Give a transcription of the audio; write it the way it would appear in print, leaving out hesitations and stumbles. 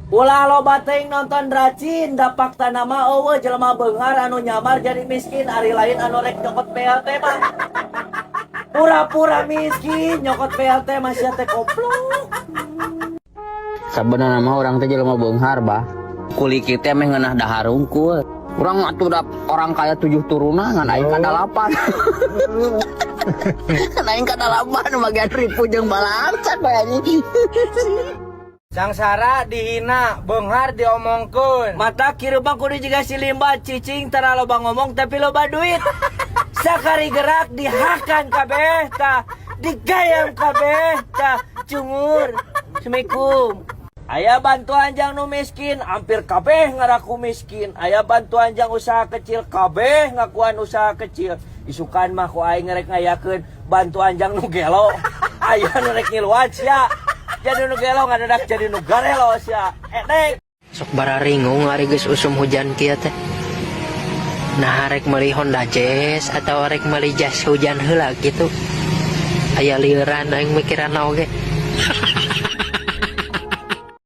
Ulah loba teuing nonton racin, da faktana mah euweuh jelema beunghar anu nyamar jadi miskin, ari lain anu rek nyokot BLT mah. Pura-pura miskin nyokot BLT mah, sia teh goblok. Sebenarnya mah urang teh jelema beunghar, Bah. Kuli kita meh ngeunah dahar hungkul. Urang atuh da orang kaya tujuh turunan, ngan aing kadalapan. Kan aing kadalapan bagian ripu jeung balangsan bae, anjing. Sangsara dihina, beunghar diomongkeun. Mata kieu mah kudu jiga si Limba, cicing tara loba ngomong tapi loba duit. Sakari gerak dihakan kabeh tah, digayam kabeh tah, cungur. Assalamualaikum. Aya bantuan jang nu miskin, hampir kabeh ngaraku miskin. Aya bantuan jang usaha kecil, kabeh ngakuan usaha kecil. Isukan mah ku aing ngerek ngayakeun bantuan jang nu gelo. Aya nu rek ngiluan sia. Jadi nu gelo ngadadak jadi nu garelo sia. Edek. Sok bararingung ari geus usum hujan kieu teh. Nah, rek meuli Honda Jazz atau rek meuli jas hujan heula gitu. Aya lieuran aing mikiran oge.